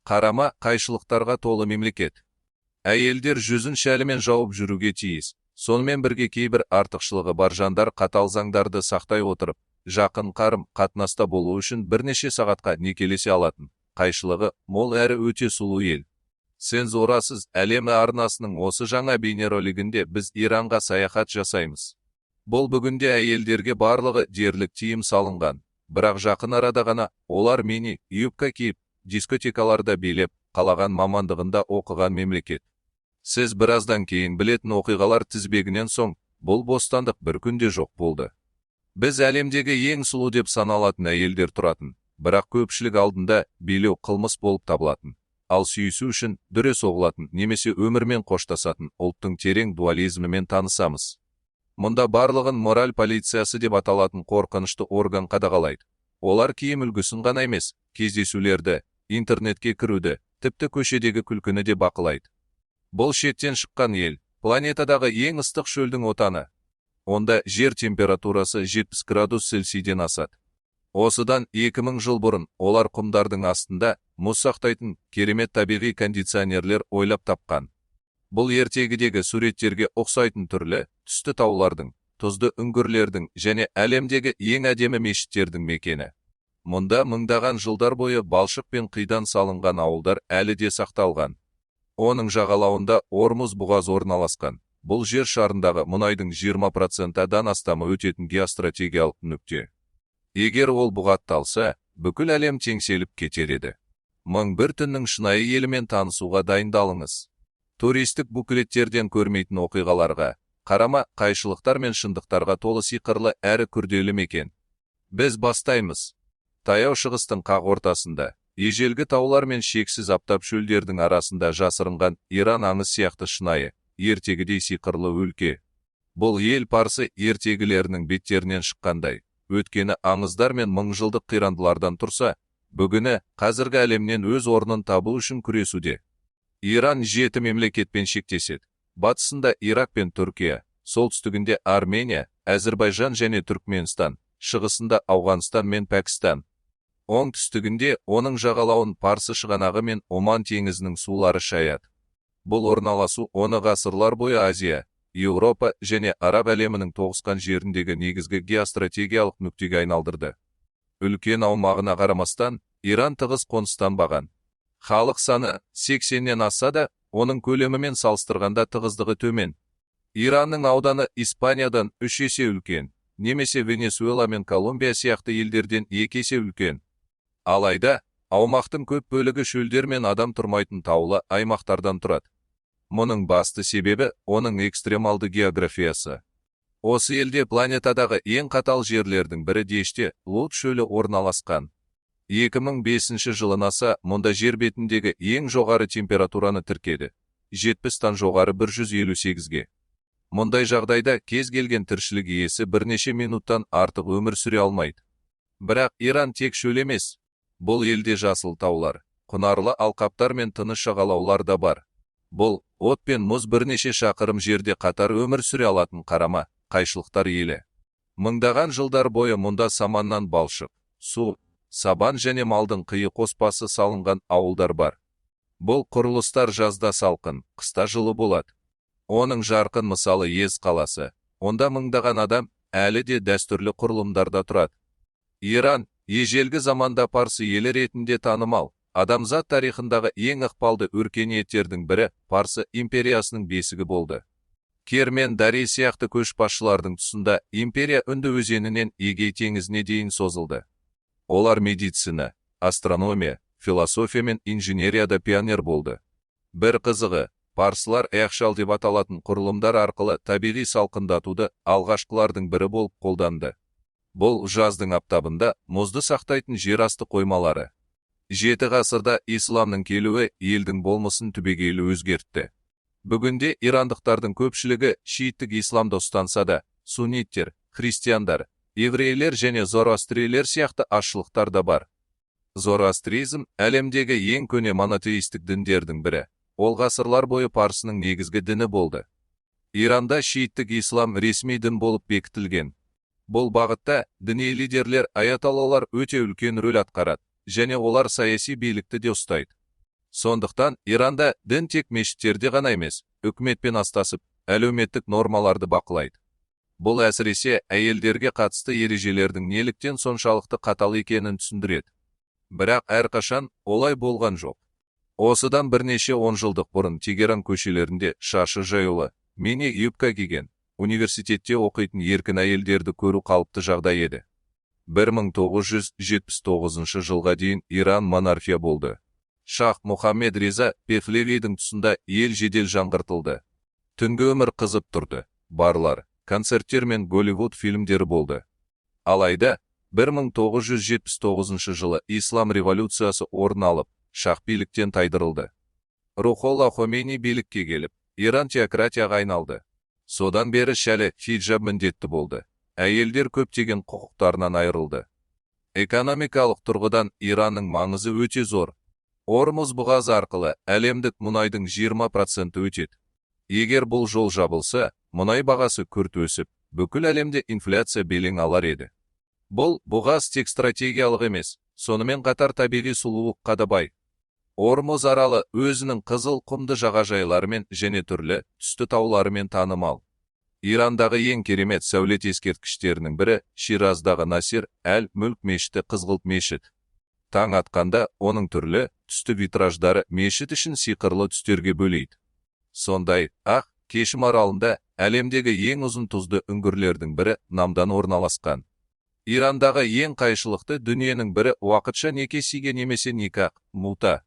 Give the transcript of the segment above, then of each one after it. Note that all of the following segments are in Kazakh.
Қарама қайшылықтарға толы мемлекет. Әйелдер жүзін шәлімен жауып жүруге тиіс. Сонымен бірге кейбір артықшылығы бар жандар қатал заңдарды сақтай отырып, жақын қарым қатынаста болу үшін бірнеше сағатқа некелесе алатын, қайшылығы мол әрі өте сұлу ел. Цензурасыз әлемі арнасының осы жаңа бейнеролигінде біз Иранға саяхат жасаймыз. Бұл бүгінде әйелдерге барлығы дерлік тыйым салынған, бірақ жақын арада ғана олар мини юбка киіп, дискотекаларда билеп, қалаған мамандығында оқыған мемлекет. Сіз біраздан кейін білетін оқиғалар тізбегінен соң бұл бостандық бір күнде жоқ болды. Біз әлемдегі ең сұлу деп саналатын әйелдер тұратын, бірақ көпшілік алдында билеу қылмыс болып табылатын, ал сүйісу үшін дүре соғылатын немесе өмірмен қоштасатын ұлттың терең дуализмімен танысамыз. Мұнда барлығын мораль полициясы деп аталатын қорқынышты орган қадағалайды. Олар киім үлгісін ғана емес, кездесулерді, интернетке кіруді, тіпті көшедегі күлкіні де бақылайды. Бұл шеттен шыққан ел, планетадағы ең ыстық шөлдің отаны. Онда жер температурасы 70 градус Цельсийден асады. Осыдан 2000 жыл бұрын олар құмдардың астында мұз сақтайтын керемет табиғи кондиционерлер ойлап тапқан. Бұл ертегідегі суреттерге ұқсайтын түрлі түсті таулардың, тұзды үңгірлердің және әлемдегі ең әдемі мешіттердің мекені. Мұнда мыңдаған жылдар бойы балшық пен қидан салынған ауылдар әлі де сақталған. Оның жағалауында Ормуз бұғазы орналасқан. Бұл жер шарындағы мұнайдың 20%-дан астамы өтетін геостратегиялық нүкте. Егер ол бұғатталса, бүкіл әлем теңселіп кетер еді. Мың бір түннің шынайы елімен танысуға дайындалыңыз. Туристік буклеттерден көрмейтін оқиғаларға, қарама қайшылықтар мен шындықтарға толы сиқырлы әрі күрделі мекен. Біз бастаймыз. Таяу Шығыстың қақ ортасында, ежелгі таулар мен шексіз аптап шөлдердің арасында жасырынған Иран аңыз сияқты шынайы, ертегідей сиқырлы өлке. Бұл ел парсы ертегілерінің беттерінен шыққандай, өткені аңыздар мен мыңжылдық қирандылардан тұрса, бүгіні қазіргі әлемнен өз орнын табу үшін күресуде. Иран жеті мемлекетпен шектеседі. Батысында Ирак пен Түркия, солтүстігінде Армения, Әзірбайжан және Түркменстан, шығысында Ауғанстан мен Пәкістан. Оңтүстігінде оның жағалауын Парсы шығанағы мен Оман теңізінің сулары шаяды. Бұл орналасу оны ғасырлар бойы Азия, Еуропа және Араб әлемінің тоғысқан жеріндегі негізгі геостратегиялық нүктеге айналдырды. Үлкен аумағына қарамастан, Иран тығыз қоныстанбаған. Халық саны 80-нен асса да, оның көлемімен салыстырғанда тығыздығы төмен. Иранның ауданы Испаниядан үш есе үлкен, немесе Венесуэла мен Колумбия сияқты елдерден екі есе үлкен. Алайда, аумақтың көп бөлігі шөлдер мен адам тұрмайтын таулы аймақтардан тұрады. Мұның басты себебі оның экстремалды географиясы. Осы елде планетадағы ең қатал жерлердің бірі Деште Лут шөлі орналасқан. 2005 жылы НАСА мұнда жер бетіндегі ең жоғары температураны тіркеді. 70-тан жоғары 158-ге. Мұндай жағдайда кез келген тіршілік иесі бірнеше минуттан артық өмір сүре алмайды. Бірақ Иран тек шөл емес. Бұл елде жасыл таулар, құнарлы алқаптар мен тыныш жағалаулар да бар. Бұл от пен мұз бірнеше шақырым жерде қатар өмір сүре алатын қарама қайшылықтар елі. Мыңдаған жылдар бойы мұнда саманнан балшық, су, сабан және малдың қиы қоспасы салынған ауылдар бар. Бұл құрылыстар жазда салқын, қыста жылы болады. Оның жарқын мысалы Ез қаласы. Онда мыңдаған адам әлі де дәстүрлі құрылымдарда тұрады. Иран ежелгі заманда парсы елі ретінде танымал, адамзат тарихындағы ең ықпалды өркениеттердің бірі Парсы империясының бесігі болды. Кир мен Дарий сияқты көшбасшылардың тұсында империя Үнді өзенінен Эгей теңізіне дейін созылды. Олар медицина, астрономия, философия мен инженерияда пионер болды. Бір қызығы, парсылар яхшал деп аталатын құрылымдар арқылы табиғи салқындатуды алғашқылардың бірі болып қолданды. Бұл жаздың аптабында мұзды сақтайтын жерасты қоймалары. Жеті ғасырда исламның келуі елдің болмысын түбегейлі өзгертті. Бүгінде ирандықтардың көпшілігі шииттік исламды ұстанса да, сунниттер, христиандар, еврейлер және зороастрийлер сияқты азшылықтар да бар. Зороастризм әлемдегі ең көне монотеистік діндердің бірі. Ол ғасырлар бойы парсының негізгі діні болды. Иранда шииттік ислам ресми дін болып бекітілген. Бұл бағытта діни лидерлер, аятоллалар өте үлкен рөл атқарады және олар саяси билікті де ұстайды. Сондықтан Иранда дін тек мешіттерде ғана емес, үкіметпен астасып, әлеуметтік нормаларды бақылайды. Бұл әсіресе әйелдерге қатысты ережелердің неліктен соншалықты қатал екенін түсіндіреді. Бірақ әрқашан олай болған жоқ. Осыдан бірнеше онжылдық бұрын Тегеран көшелерінде шашы жаюлы, мини юбка киген, университетте оқитын еркін әйелдерді көру қалыпты жағдай еді. 1979 жылға дейін Иран монархия болды. Шах Мұхаммед Реза Пехлевидің тұсында ел жедел жаңғыртылды. Түнгі өмір қызып тұрды. Барлар, концерттер мен Голливуд фильмдері болды. Алайда 1979 жылы Ислам революциясы орын алып, шах биліктен тайдырылды. Рухолла Хомейни билікке келіп, Иран теократияға айналды. Содан бері шәлі, хиджаб міндетті болды. Әйелдер көптеген құқықтарынан айырылды. Экономикалық тұрғыдан Иранның маңызы өте зор. Ормуз бұғазы арқылы әлемдік мұнайдың 20% өтеді. Егер бұл жол жабылса, мұнай бағасы күрт өсіп, бүкіл әлемде инфляция белең алар еді. Бұл бұғаз тек стратегиялық емес, сонымен қатар табиғи сұлулыққа да бай. Ормуз аралы өзінің қызыл құмды жағажайларымен және түрлі түсті тауларымен танымал. Ирандағы ең керемет сәулет ескерткіштерінің бірі Шираздағы Насир әл-Мүлк мешіті, Қызғылт мешіт. Таң атқанда оның түрлі түсті витраждары мешіт ішін сиқырлы түстерге бөлейді. Сондай ақ, Кешім аралында әлемдегі ең ұзын тұзды үңгірлердің бірі Намдан орналасқан. Ирандағы ең қайшылықты дүниенің бірі уақытша неке сиге немесе никах, мута.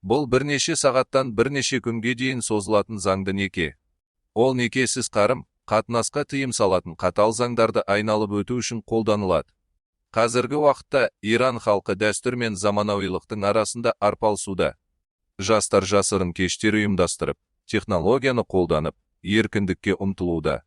Бұл бірнеше сағаттан бірнеше күнге дейін созылатын заңды неке. Ол некесіз қарым қатынасқа тыйым салатын қатал заңдарды айналып өту үшін қолданылады. Қазіргі уақытта Иран халқы дәстүр мен заманауилықтың арасында арпалысуда. Жастар жасырын кештер ұйымдастырып, технологияны қолданып, еркіндікке ұмтылуда.